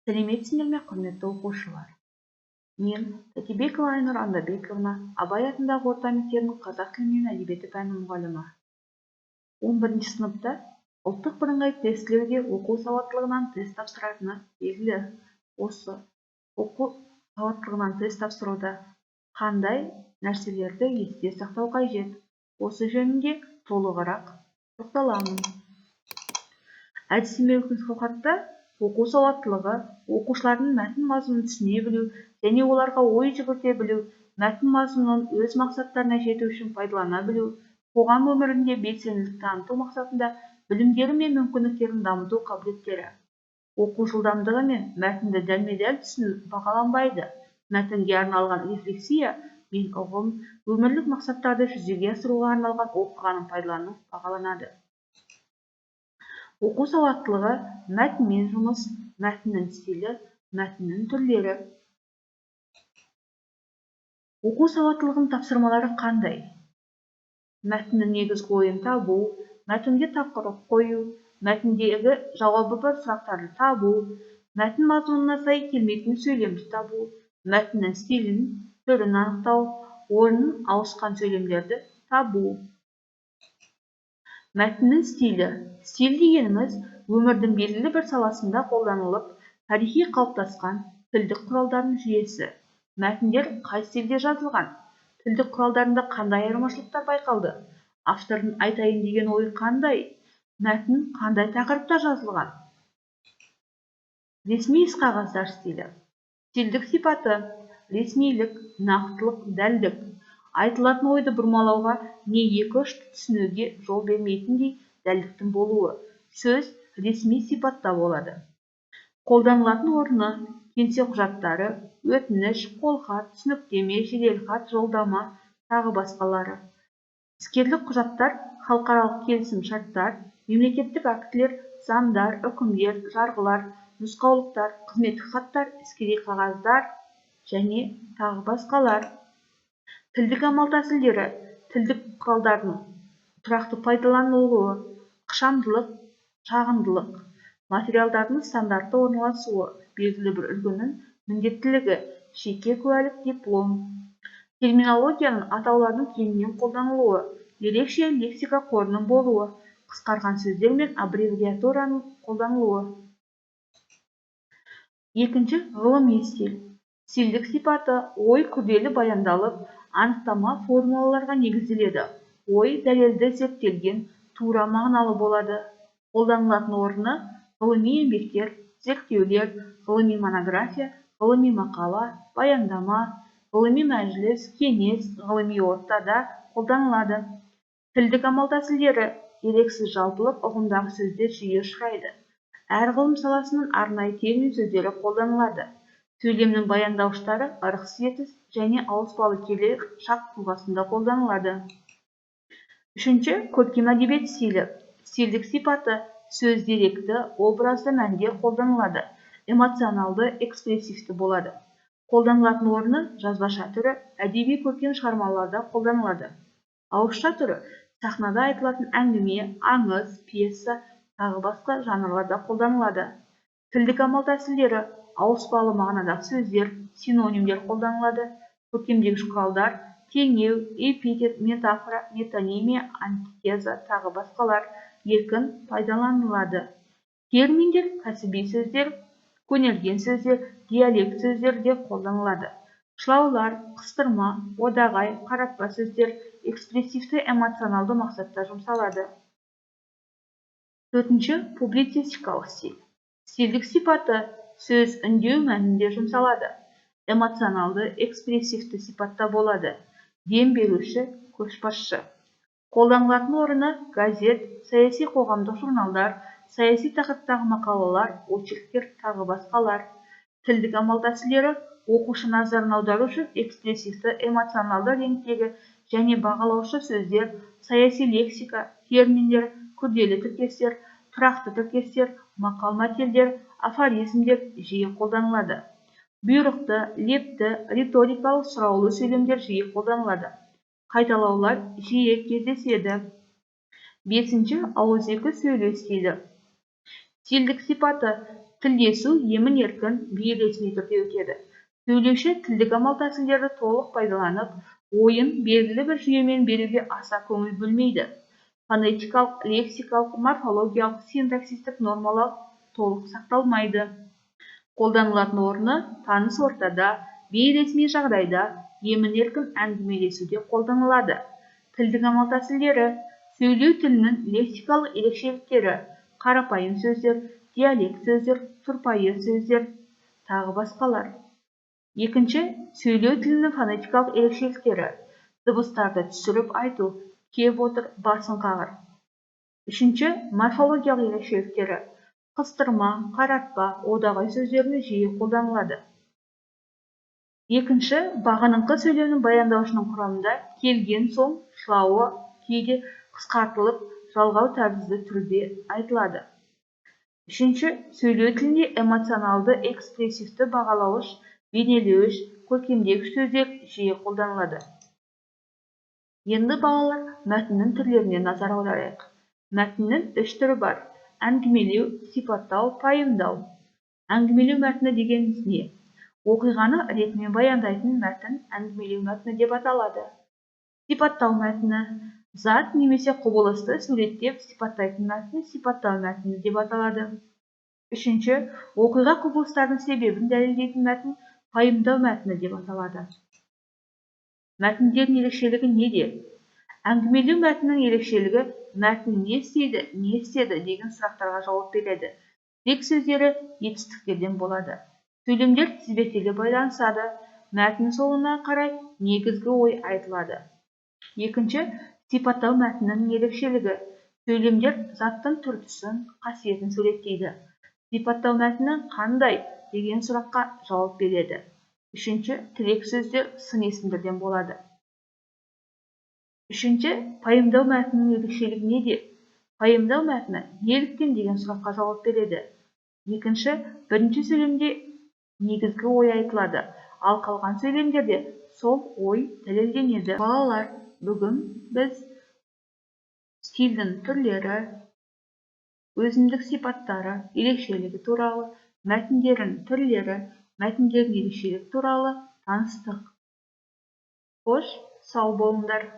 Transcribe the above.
Сәлеметсіңдер ме, құрметті оқушылар! Мен, Тәтібекова Айнұр Андабековна, Абай атындағы орта мектебінің қазақ тілі мен әдебиеті пәнінің мұғалімі. 11 сыныпта ұлттық бірыңғай тестілеуде оқу сауаттылығынан тест тапсыратыны белгілі. Осы оқу сауаттылығынан тест тапсыруда қандай нәрселерді есте сақтау қажет? Осы жөнінде толығырақ тоқталамын. Әдістемелік нұсқаухатта оқу сауаттылығы оқушылардың мәтін мазмұнын түсіне білу және оларға ой жүгірте білу, мәтін мазмұнын өз мақсаттарына жету үшін пайдалана білу, қоғам өмірінде белсенділік таныту мақсатында білімдері мен мүмкіндіктерін дамыту қабілеттері. Оқу жылдамдығы мен мәтінді дәлме-дәл түсіну бағаланбайды. Мәтінге арналған рефлексия мен ұғым, өмірлік мақсаттарды жүзеге асыруға арналған оқығанын пайдалану бағаланады. Оқу сауаттылығы: мәтінмен жұмыс, мәтіннің стилі, мәтіннің түрлері. Оқу сауаттылығының тапсырмалары қандай? Мәтіннің негізгі ойын табу, мәтінге тақырып қою, мәтіндегі жауабы бар сұрақтарды табу, мәтін мазмұнына сай келмейтін сөйлемді табу, мәтіннің стилін, түрін анықтау, орнын ауысқан сөйлемдерді табу. Мәтіннің стилі. Стиль дегеніміз өмірдің белгілі бір саласында қолданылып, тарихи қалыптасқан тілдік құралдардың жүйесі. Мәтіндер қай стильде жазылған? Тілдік құралдарында қандай айырмашылықтар байқалды? Автордың айтайын деген ойы қандай? Мәтін қандай тақырыпта жазылған? Ресми іс-қағаздар стилі. Стильдік сипаты: ресмилік, нақтылық, дәлдік. Айтылатын ойды бұрмалауға не екі ұшты түсінуге жол бермейтіндей дәлдіктің болуы. Сөз ресми сипатта болады. Қолданылатын орны: кеңсе құжаттары, өтініш, қолхат, түсініктеме, жеделхат, жолдама, тағы басқалары. Іскерлік құжаттар, халықаралық келісім шарттар, мемлекеттік актілер, заңдар, үкімдер, жарғылар, нұсқаулықтар, қызметтік хаттар, іскери қағаздар және тағы басқалар. Тілдік амал тәсілдері: тілдік құралдардың тұрақты пайдаланылуы, ықшамдылық, шағындылық, материалдардың стандартты орналасуы, белгілі бір үлгінің міндеттілігі, жеке куәлік, диплом, терминологияның, атаулардың кеңінен қолданылуы, ерекше лексика қорының болуы, қысқарған сөздер мен аббревиатураның қолданылуы. Екінші, ғылыми стиль. Стильдік сипаты: ой күрделі баяндалып, анықтама, формулаларға негізделеді. Ой дәлелді зерттелген, тура мағыналы болады. Қолданылатын орны: ғылыми еңбектер, зерттеулер, ғылыми монография, ғылыми мақала, баяндама, ғылыми мәжіліс, кеңес, ғылыми ортада қолданылады. Тілдік амал тәсілдері: ерексіз жалпылық ұғымдағы сөздер жиі ұшырайды. Әр ғылым саласының арнайы термин сөздері қолданылады. Сөйлемнің баяндауыштары ырықсыз етіс және ауыспалы келер шақ тұлғасында қолданылады. Үшінші, көркем әдебиет стилі. Стильдік сипаты: сөз деректі, образды мәнде қолданылады, эмоционалды, экспрессивті болады. Қолданылатын орны: жазбаша түрі әдеби көркем шығармаларда қолданылады. Ауызша түрі сахнада айтылатын әңгіме, аңыз, пьеса, тағы басқа жанрларда қолданылады. Тілдік амал тәсілдері: ауыспалы мағынадағы сөздер, синонимдер қолданылады. Көркемдегіш құралдар: теңеу, эпитет, метафора, метонимия, антитеза, тағы басқалар еркін пайдаланылады. Терминдер, кәсіби сөздер, көнерген сөздер, диалект сөздер де қолданылады. Шылаулар, қыстырма, одағай, қаратпа сөздер экспрессивті эмоционалды мақсатта жұмсалады. Төртінші, публицистикалық стиль. Стильдік сипаты: сөз үндеу мәнінде жұмсалады, эмоционалды, экспрессивті сипатта болады, дем беруші, көшбасшы. Қолданылатын орны: газет, саяси қоғамдық журналдар, саяси тақырыптағы мақалалар, очерктер, тағы басқалар. Тілдік амал тәсілдері: оқушы назарын аудару үшін экспрессивті эмоционалды реңктегі және бағалаушы сөздер, саяси лексика, терминдер, күрделі тіркестер, тұрақты тіркестер, мақал-мәтелдер, афоризмдер жиі қолданылады. Бұйрықты, лепті, риторикалық сұраулы сөйлемдер жиі қолданылады. Қайталаулар жиі кездеседі. Бесінші, ауызекі сөйлеу стилі. Стильдік сипаты: Тілдесу емін-еркін, бейресми түрде өтеді. Сөйлеуші тілдік амал-тәсілдерді толық пайдаланып, ойын белгілі бір жүйемен беруге аса көңіл бөлмейді. Фонетикалық, лексикалық, морфологиялық, синтаксистік нормалар толық сақталмайды. Қолданылатын орны таныс ортада, бейресми жағдайда, емін-еркін әңгімелесуде қолданылады. Тілдік амал-тәсілдері: сөйлеу тілінің лексикалық ерекшеліктері, қарапайым сөздер, диалект сөздер, тұрпайы сөздер, тағы басқалар. Екінші, сөйлеу тілінің фонетикалық ерекшеліктері: дыбыстарды түсіріп айту, кеп отыр, басын қағыр. Үшінші, морфологиялық ерекшеліктері: қыстырма, қаратпа, одағай сөздеріне жиі қолданылады. Екінші, бағыныңқы сөйлемнің баяндаушының құрамында келген соң шылауы кейде қысқартылып, жалғау тәрізді түрде айтылады. Үшінші, сөйлеу тілінде эмоционалды экспрессивті бағалауыш, бейнелеуіш, көркемдегіш сөздер жиі қолданылады. Енді, балалар, мәтіннің түрлеріне назар аударайық. Мәтіннің үш түрі бар: әңгімелеу, сипаттау, пайымдау. Әңгімелеу мәтіні дегеніміз не? Оқиғаны ретімен баяндайтын мәтін әңгімелеу мәтіні деп аталады. Сипаттау мәтіні: зат немесе құбылысты суреттеп сипаттайтын мәтін сипаттау мәтіні деп аталады. Үшінші, оқиға құбылыстардың себебін дәлелдейтін мәтін пайымдау мәтіні деп аталады. Мәтіндердің ерекшелігі неде? Әңгімелеу мәтіннің ерекшелігі: мәтін не істейді, не істеді деген сұрақтарға жауап береді. Тірек сөздері етістіктерден болады. Сөйлемдер тізбектеле байланысады. Мәтін соңына қарай негізгі ой айтылады. Екінші, сипаттау мәтінінің ерекшелігі: сөйлемдер заттың түр-түсін, қасиетін суреттейді. Сипаттау мәтіні қандай деген сұраққа жауап береді. Үшінші, тірек сөздер сын есімдерден болады. Үшінші, пайымдау мәтінінің ерекшелігі неде? Пайымдау мәтіні неліктен деген сұраққа жауап береді. Екінші, бірінші сөйлемде негізгі ой айтылады, ал қалған сөйлемдерде сол ой дәлелденеді. Балалар, бүгін біз стильдің түрлері, өзіндік сипаттары, ерекшелігі туралы, мәтіндердің түрлері, мәтіндердің ерекшелігі туралы таныстық. Қош, сау болыңдар.